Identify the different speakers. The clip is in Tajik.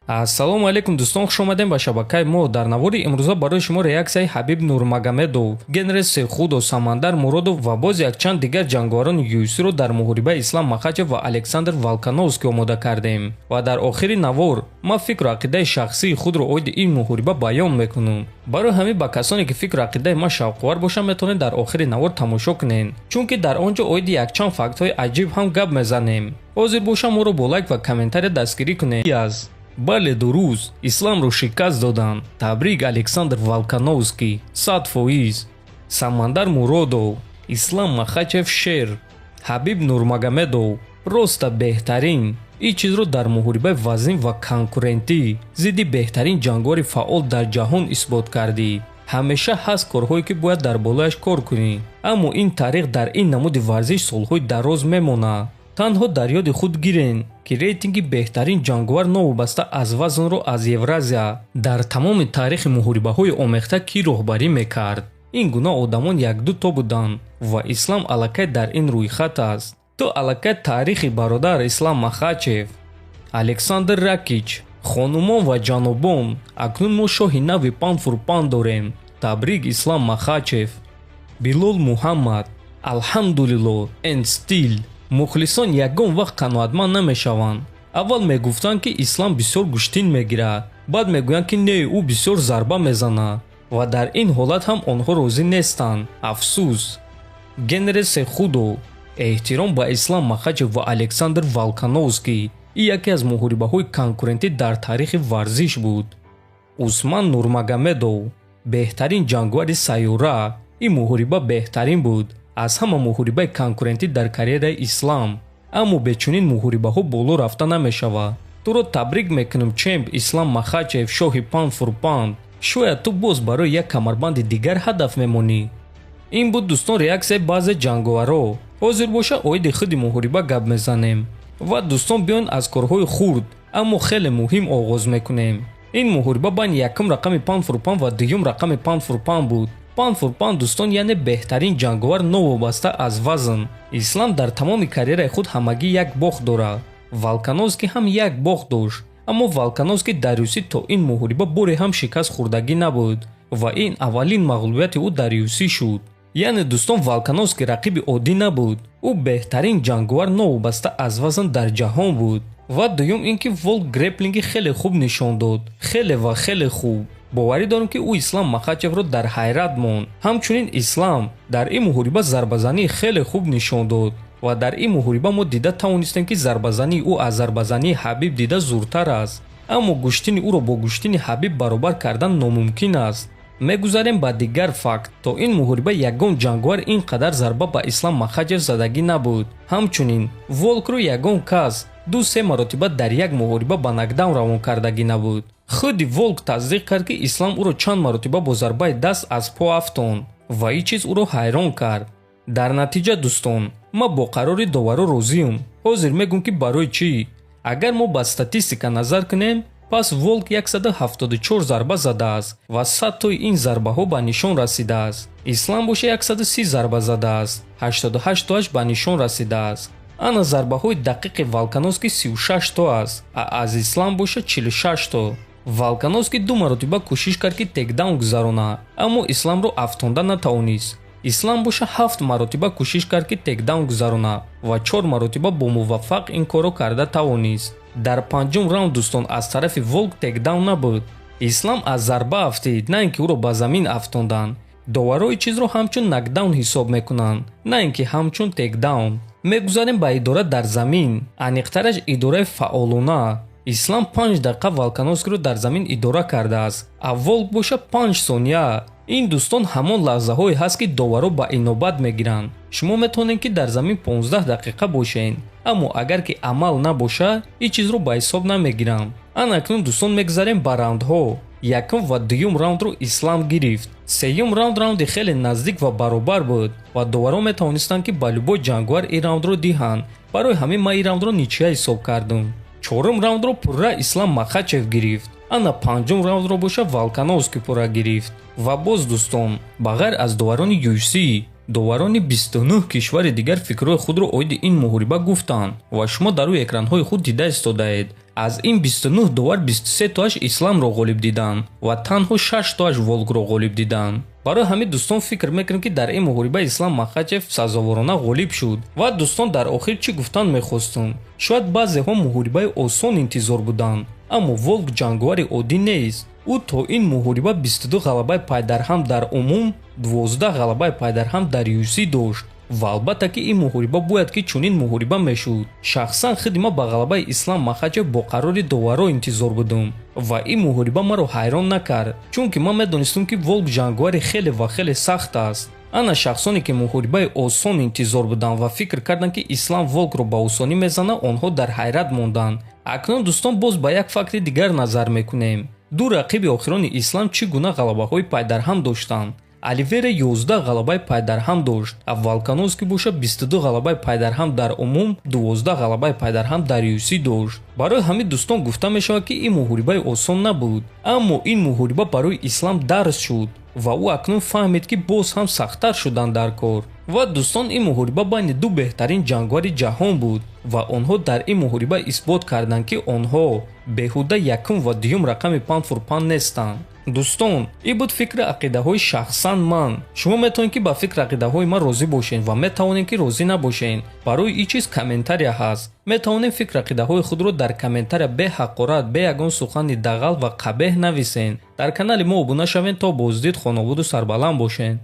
Speaker 1: Ассалому алайкум, дӯстон, хуш омадем ба шабакаи мо. Дар навори имрӯза барои шумо реаксияи Ҳабиб Нурмагомедов, Генри Сехудо, Самандар Муродов ва боз якчанд дигар ҷанговарони UFC-ро дар муҳорибаи Ислам Махачев ва Александр Волкановский омода кардем. Ва дар охири навор ман фикру ақидаи шахсии худро оиди ин муҳориба баён мекунам. Барои ҳамин ба касоне, ки фикру ақидаи ман шавқовар бошанд, метавонед дар охири навор тамошо кунед, чунки дар он ҷо оиди якчанд фактҳои аҷиб ҳам гап мезанем. Ҳозир бошам, моро бо лайк ва комментария дастгирӣ кунед. Аз бале, дуруст, Исламро шикаст доданд. Табрик, Александр Волкановский, 100%. Самандар Муродов: Ислам Махачев шер. Ҳабиб Нурмагомедов: просто беҳтарин. Ин чизро дар муҳорибаи вазнин ва конкурентӣ зидди беҳтарин ҷанговари фаъол дар ҷаҳон исбот кардӣ. Ҳамеша ҳаст корҳое, ки бояд дар болояш кор кунӣ, аммо ин таърих дар ин намуди варзиш солҳои дароз мемонад. Танҳо дар ёди худ гирен, ки рейтинги беҳтарин ҷанговар новобаста аз вазнро аз Евразия дар тамоми таърихи муҳорибаҳои омехта кӣ роҳбарӣ мекард. Ин гуна одамон якду то буданд ва Ислам аллакай дар ин рӯйхат аст. Ту аллакай таърихи, бародар Ислам Махачев. Александр Ракич: хонумон ва ҷанобон, акнун мо шоҳи нави pound-for-pound дорем. Табрик, Ислам Махачев. Билол Муҳаммад: алҳамдулилло and still мухлисон ягон вақт қаноатманд намешаванд. Аввал мегуфтанд, ки Ислам бисёр гӯштин мегирад, баъд мегӯянд, ки не, ӯ бисёр зарба мезанад, ва дар ин ҳолат ҳам онҳо розӣ нестанд. Афсӯс. Генри Сехудо: эҳтиром ба Ислам Махачев ва Александр Волкановский. Ин яке аз муҳорибаҳои конкурентӣ дар таърихи варзиш буд. Усман Нурмагомедов: беҳтарин ҷанговари сайёра. Ин муҳориба беҳтарин буд аз ҳама муҳорибаи конкурентӣ дар карьераи Ислам, аммо бе чунин муҳорибаҳо боло рафта намешавад. Туро табрик мекунам, чемп Ислам Махачев, шоҳи pound-for-pound. Шояд ту боз барои як камарбанди дигар ҳадаф мемонӣ. Ин буд, дӯстон, реаксияи баъзе ҷанговаро. Ҳозир боша, оиди худи муҳориба гап мезанем. Ва, дӯстон, биён аз корҳои хурд, аммо хеле муҳим оғоз мекунем. Ин муҳориба байни якум рақами pound-for-pound ва дуюм рақами pound-for-pound буд. Pound-for-pound, дӯстон, яъне беҳтарин ҷанговар новобаста аз вазн. Ислам дар тамоми карьераи худ ҳамагӣ як бохт дорад. Волкановский ҳам як бохт дошт, аммо Волкановский дар UFC то ин муҳориба боре ҳам шикаст хӯрдагӣ набуд ва ин аввалин мағлубияти ӯ дар UFC шуд. Яъне, дӯстон, Волкановский рақиби оддӣ набуд, ӯ беҳтарин ҷанговар новобаста аз вазн дар ҷаҳон буд. Ва дуюм ин ки Волк греплинги хеле хуб нишон дод, хеле ва хеле хуб. Боварӣ дорам, ки ӯ Ислам Махачевро дар ҳайрат монд. Ҳамчунин Ислам дар ин муҳориба зарбазании хеле хуб нишон дод ва дар ин муҳориба мо дида тавонистем, ки зарбазании ӯ аз зарбазании Ҳабиб дида зуртар аст, аммо гӯштини ӯро бо гӯштини Ҳабиб баробар кардан номумкин аст. Мегузарем ба дигар факт: то ин муҳориба ягон ҷанговар ин қадар зарба ба Ислам Махачев задагӣ набуд. Ҳамчунин Волкро ягон кас ду-се маротиба дар як муҳориба ба нокдаун равон кардагӣ набуд. Худи Волк тасдиқ кард, ки Ислам ӯро чанд маротиба бо зарбаи даст аз по афтонд ва ин чиз ӯро ҳайрон кард. Дар натиҷа, дӯстон, ман бо қарори доваро розиюм. Ҳозир мегӯм, ки барои чӣ. Агар мо ба статистика назар кунем, пас Волк 174 зарба задааст ва 100 тои ин зарбаҳо ба нишон расидааст. Ислам боша 130 зарба задааст, 88 тоаш ба нишон расидааст. Ана зарбаҳои дақиқи Волкановский 36 то аст, а аз Ислам боша 46 то. Волкановский ду маротиба кӯшиш кард, ки тейкдаун гузаронад, аммо Исламро афтонда натавонист. Ислам боша ҳафт маротиба кӯшиш кард, ки тейкдаун гузаронад, ва чор маротиба бомуваффақ ин корро карда тавонист. Дар панҷум раунд, дӯстон, аз тарафи Волк тейкдаун набуд. Ислам аз зарба афтид, на ин ки ӯро ба замин афтонданд. Доварои чизро ҳамчун нокдаун ҳисоб мекунанд, на ин ки ҳамчун тейкдаун. Мегузарем ба идора дар замин, аниқтараш идораи фаъолона. Ислам 5 дақиқа Волкановскиро дар замин идора кардааст, а Волк боша 5 сония. Ин, дӯстон, ҳамон лаҳзаҳое ҳаст, ки доваро ба инобат мегиранд. Шумо метавонед, ки дар замин 15 дақиқа бошед, аммо агар ки амал набошад, ин чизро ба ҳисоб намегирам. Ана акнун, дӯстон, мегузарем ба раундҳо. Якум ва дуюм раундро Ислам гирифт. Сеюм раунд раунди хеле наздик ва баробар буд ва доварон метавонистанд, ки ба любой ҷанговар ин раундро диҳанд. Барои ҳамин ман ин раундро ничья ҳисоб кардам. Чорум раундро пурра Ислам Махачев гирифт. Ана панҷум раундро боша Волкановский пурра гирифт. Ва боз, дӯстон, ба ғайр аз доварони UFC, доварони 29 кишвари дигар фикрҳои худро оиди ин муҳориба гуфтанд ва шумо дар рӯи экранҳои худ дида истодаед. Аз ин 29 довар 23 тоаш Исламро ғолиб диданд ва танҳо 6 тоаш Волкро ғолиб диданд. Барои ҳамин, дӯстон, фикр мекунем, ки дар ин муҳориба Ислам Махачев сазоворона ғолиб шуд. Ва, дӯстон, дар охир чӣ гуфтан мехостум? Шояд баъзеҳо муҳорибаи осон интизор буданд, аммо Волк ҷанговари оддӣ нест. Ӯ то ин муҳориба 22 ғалабаи пайдарҳам дар умум, 12 ғалабаи пайдарҳам дар UFC дошт ва албатта ки ин муҳориба бояд ки чунин муҳориба мешуд. Шахсан худи ман ба ғалабаи Ислам Махачев бо қарори доваро интизор будум ва ин муҳориба маро ҳайрон накард, чунки ман медонистам, ки Волк ҷанговари хеле ва хеле сахт аст. Ана шахсоне ки муҳорибаи осон интизор буданд ва фикр карданд, ки Ислам Волкро ба осонӣ мезанад, онҳо дар ҳайрат монданд. Акнун, дӯстон, боз ба як факти дигар назар мекунем. Ду рақиби охирони Ислам чӣ гуна ғалабаҳои пайдарҳам доштанд? Оливера 11 ғалабаи пайдарҳам дошт, а Волкановски боша 22 ғалабаи пайдарҳам дар умум, 12 ғалабаи пайдарҳам дар UFC дошт. Барои ҳамин, дӯстон, гуфта мешавад, ки ин муҳорибаи осон набуд, аммо ин муҳориба барои Ислам дарс шуд ва ӯ акнун фаҳмид, ки боз ҳам сахттар шудан дар кор. Ва, дӯстон, ин муҳориба байни ду беҳтарин ҷанговари ҷаҳон буд ва онҳо дар ин муҳориба исбот карданд, ки онҳо беҳуда якум ва дуюм рақами pound for pound нестанд. Дӯстон, ин буд фикри ақидаҳои шахсан ман. Шумо метавонед, ки ба фикри ақидаҳои ман розӣ бошед ва метавонед, ки розӣ набошед. Барои ин чиз комментария ҳаст. Метавонед фикри ақидаҳои худро дар комментария бе ҳақорат, бе ягон сухани дағал ва қабеҳ нависед. Дар канали мо обуна шавед. То боздид, хонободу сарбаланд бошед.